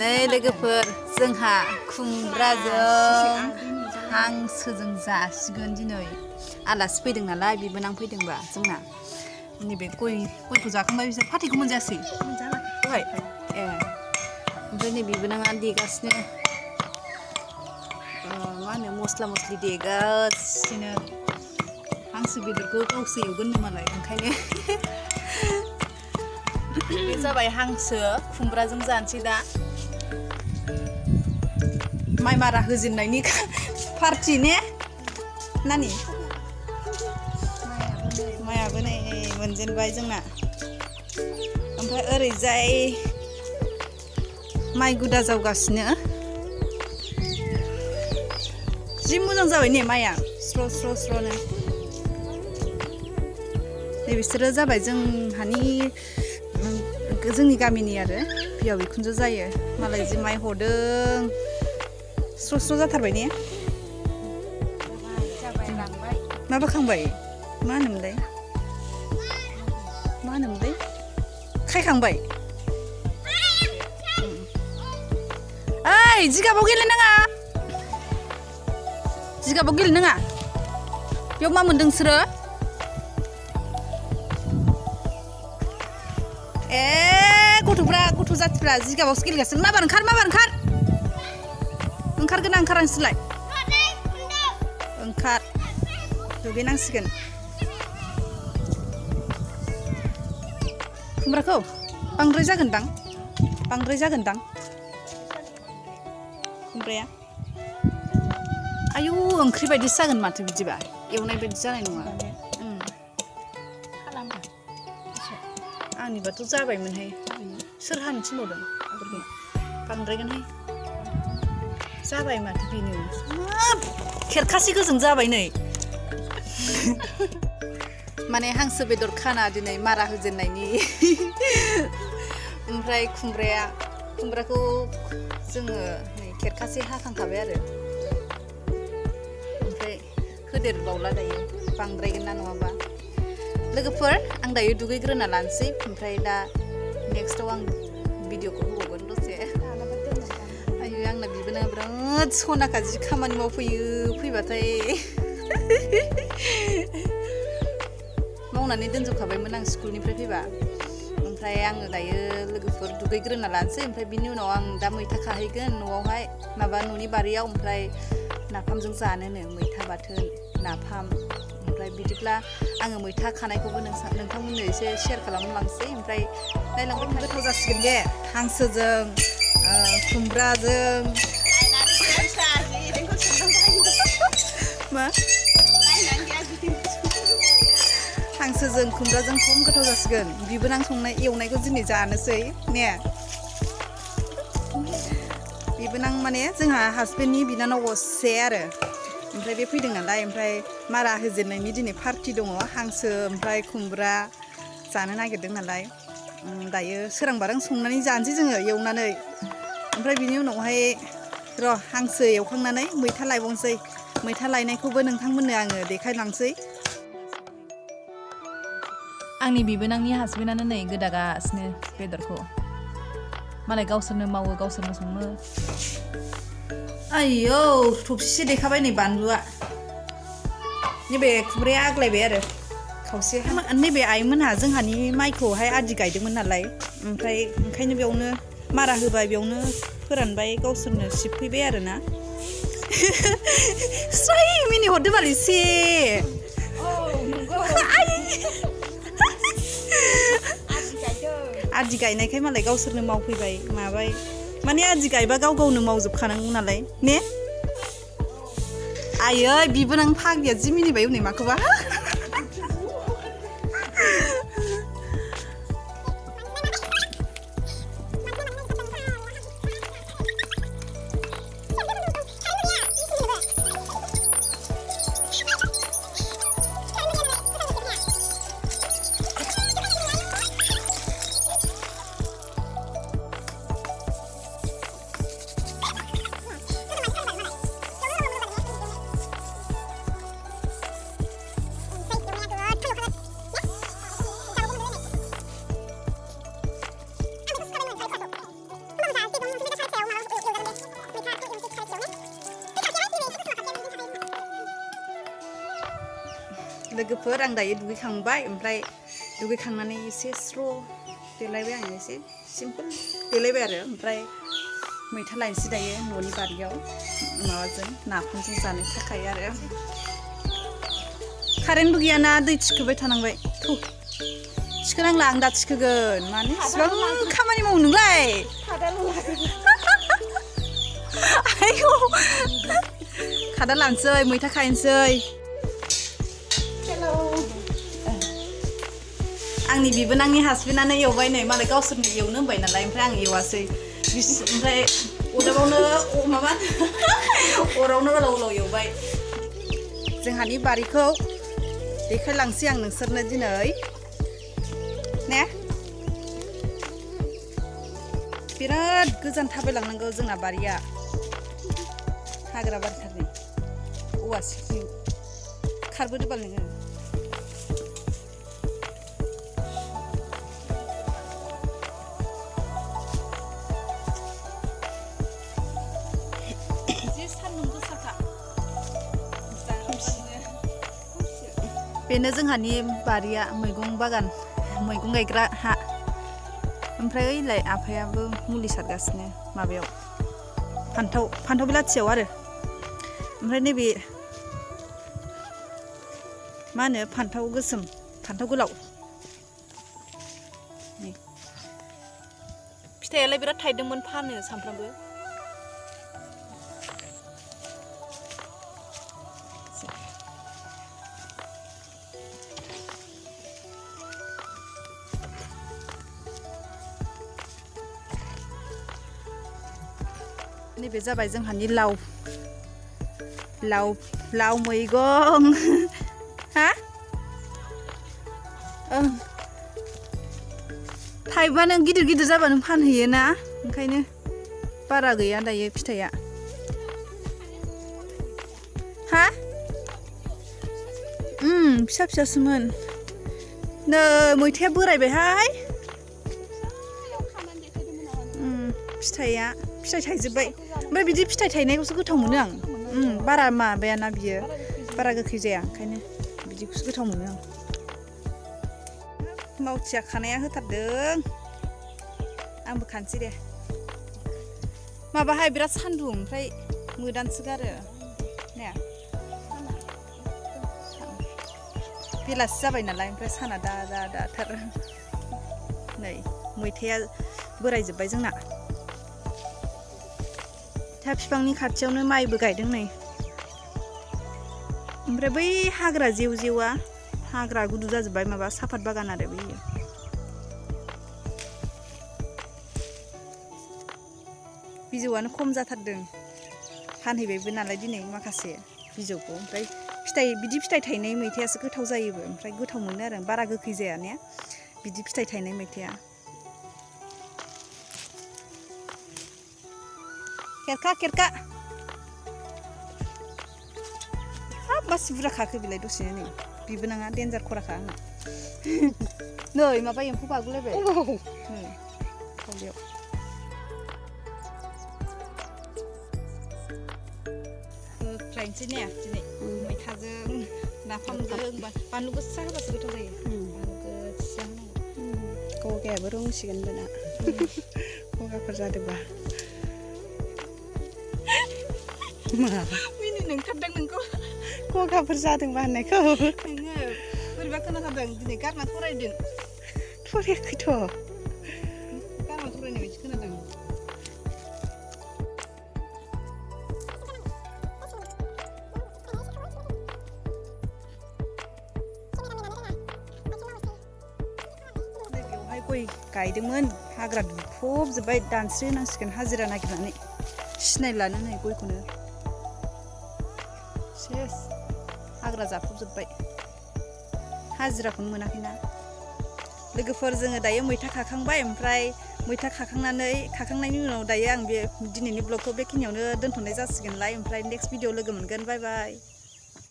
नै लोगोफोर जोंहा खुमब्राजों हांसोजों जासिगोन दिनै आलासि फैदों नालाय बिबोनां फैदोंबा जोंना नैबे गयखौ जाखांबाय बिसोर फाथैखौ मोनजायासै दहाय ओमफ्राय नै बिबोनाङा देगासिनो मा होनो मस्ला मस्लि देगासिनो हांसो बेदरखौ गावसो एवगोननो मालाय ओंखायनो बे जाबाय हांसो खुमब्राजों जानोसै दा माइ मारा होजेननायनि पार्टि ने नानि माइयाबो नै मोनजेनबाय जोंना ओमफ्राय ओरैजाय माइ गुदा जावगासिनो जि मोजां जाबाय ने माइया स्र' स्र' स्र'नो नै बिसोरो जाबाय जोंनि गामिनि आरो बिहाव बिखुनजो जायो मालाय जि माइ हदों स्र' स्र' जाथारबाय ने मा बोखांबाय मा होनोमोनलाय खायखांबाय ओइ जिगाबाव गेलेनाङा बेयाव मा मोनदों नोंसोरो गथ' जाथिफ्रा जिगाबावसो गेलेगासिनो माबार ओंखारगोन ओंखारा नोंसोरलाय ओंखार दुगैनांसिगोन खुमब्राखौ बांद्राय जागोनदां खुमब्राया आयु ओंख्रि बायदिसो जागोन माथो बिदिबा एवनाय बायदि जानाय नङा आंनिबाथ' जाबायमोनहाय सोर हानो थिनबावदों बांद्रायगोनहाय जाबाय माथो बेनो खेरखासे गोजों जाबाय नै माने हांसो बेदर खाना दिनै मारा होजेननायनि ओमफ्राय खुमब्राखौ जोङो नै खेरखासे हाखांखाबाय आरो ओमफ्राय होदेरबावला दायो बांद्रायगोन ना नङाबा लोगोफोर आं दायो दुगैग्रोना लानोसै ओमफ्राय दा नेक्स्टआव आं भिडिअखौ होबावगोन दसे आयु आंना बिबोनाङा बिराद सनाखा जि खामानि मावफैयो फैबाथाय मावनानै दोनजोबखाबायमोन आं स्कुलनिफ्राय फैबा ओमफ्राय आङो दायो लोगोफोर दुगैग्रोना लानोसै ओमफ्राय बिनि उनाव आं दा मैथा खाहैगोन न'आवहाय न'नि बारियाव ओमफ्राय नाफामजों जानोनो मैथा बाथोन नाफाम ओमफ्राय बिदिब्ला आङो मैथा खानायखौबो नोंथांमोननो एसे शेयार खालामलांसै ओमफ्राय नायलांबाय गोथाव जासिगोन दे हांसोजों खुमब्राजों मा हांसोजों खुमब्राजों खम गोथाव जासिगोन बिबोनां संनाय एवनायखौ दिनै जानोसै ने बिबोनां माने जोंहा हासबेन्डनि बिनानाव असे आरो ओमफ्राय बे फैदों नालाय ओमफ्राय मारा होजेननायनि दिनै पार्टि दङ हांसो ओमफ्राय खुमब्रा जानो नागिरदों नालाय दायो सोरांबारां संनानै जानोसै जोङो एवनानै ओमफ्राय बिनि उनावहाय हांसो एवखांनानै मैथा लायबावनोसै मैथा लायनायखौबो नोंथांमोननो आङो देखायलांसै आंनि बिबोनांनि हासबेन्डआनो नै गोदागासिनो बेदरखौ मालाय गावसोरनो मावो गावसोरनो सङो आयौ थबसिसे देखाबाय नै बानलुआ नैबे खुमब्राया आग्लायबाय आरो खावसे नैबे आइमोनहा जोंहानि माइखौहाय आदि गायदोंमोन नालाय ओमफ्राय ओंखायनो बेयावनो मारा होबाय बेयावनो फोरानबाय गावसोरनो सिबफैबाय आरोना स्राय मिनिहरदो बाल एसे आदि गायनायखाय मालाय गावसोरनो मावफैबाय माबाय माने आदि गायबा गाव गावनो मावजोबखानांगौ नालाय ने आयै बिबोनां फाग्लिया जि मिनिबाय हनै माखौबा लोगोफोर आं दायो दुगैखांबाय ओमफ्राय दुगैखांनानै एसे स्र' देलायबाय आं एसे सिम्पोल देलायबाय आरो ओमफ्राय मैथा लायनोसै दायो न'नि बारियाव माबाजों नाफामजों जानो थाखाय आरो कारेन्टबो गैयाना दै थिखोबाय थानांबाय थौ थिखोनांला आं दा थिखोगोन मानो इसिबां खामानि मावो नोंलाय आयौ खादा लानोसै मैथा खायनोसै आंनि बिबोनांनि हासबेन्डआनो एवबाय नै मालाय गावसोरनो एवनो होनबाय नालाय ओमफ्राय आं एवासै ओमफ्राय अदाबावनो माबा अरावनो गोलाव गोलाव एवबाय जोंहानि बारिखौ देखायलांसै आं नोंसोरनो दिनै ने बिराद गोजान थाबायलांनांगौ जोंना बारिया हाग्रा बारिथारनि औवा सिखि खारबोदो बाल नोङो बेनो जोंहानि बारिया मैगं बागान मैगं गायग्रा हा ओमफ्राय ओइलाय आफायाबो मुलि सारगासिनो माबायाव फान्थाव बिलाथियाव आरो ओमफ्राय नैबे मा होनो फान्थाव गोसोम फान्थाव गोलाव फिथाइयालाय बिराद थाइदोंमोन फानो सामफ्रामबो नैबे जाबाय जोंहानि लाव मैगं हा थाइबानो गिदिर गिदिर जाबानो फानहैयो ना ओंखायनो बारा गैया दायो फिथाइया हा फिसा फिसासोमोन नै मैथाया बोरायबायहाय फिथाइ थाइजोब्बाय ओमफ्राय बिदि फिथाइ थाइनायखौसो गोथाव मोनो आं बारा माबायाना बियो बारा गोखै जाया ओंखायनो बिदिखौसो गोथाव मोनो आं मावथिया खानाया होथारदों आंबो खानोसै दे माबाहाय बिराद सान्दुं ओमफ्राय मोदानसोगारो ने बेलासि जाबाय नालाय ओमफ्राय साना दाथार नै मैथाया बोरायजोब्बाय जोंना था बिफांनि खाथियावनो माइबो गायदों नै ओमफ्राय बै हाग्रा जेवा हाग्रा गुदु जाजोब्बाय माबा साफात बागान आरो बैयो बिजौआनो खम जाथारदों फानहैबायबो नालाय दिनै माखासे बिजौखौ ओमफ्राय बिदि फिथाइ थायनाय मैथायासो गोथाव जायोबो ओमफ्राय गोथाव मोनो आरो बारा गोखै जाया ने बिदि फिथाइ थायनाय मैथाया खेरखा हाब मासि बुरजा खाखो बिलाय दसेनो नै बिबो नाङा देन्जार खराखा आंना नै माबा एम्फौ बागुलायबाय होख्लायनोसै ने दिनै मैथाजों नाफामजों बानलु गोसा होबासो गोथाव जायो बानलु गोसा गगायाबो रंसिगोन बेना गगाफोर जादोंबा मिनिनो ओंखारदों नोंखौ गगाफोर जादोंबा होननायखौ नोङो बोरैबा खोनाथारदों दिनै गारना थरायदों थरायाखैथ' गारना थरायनाय बायदि खोनादों बेवहाय गय गायदोंमोन हाग्रा दुफबजोब्बाय दानस्रि होनांसिगोन हाजिरा नागिरनानै सिनायलानो नै गयखौनो सेस हाग्रा जाफबजोब्बाय हाजिराखौनो मोनाखैना लोगोफोर जोङो दायो मैथा खाखांबाय ओमफ्राय मैथा खाखांनायनि उनाव दायो आं बे दिनैनि ब्लगखौ बेखिनियावनो दोनथ'नाय जासिगोनलाय ओमफ्राय नेक्स्ट भिडिअ लोगो मोनगोन बाय बाय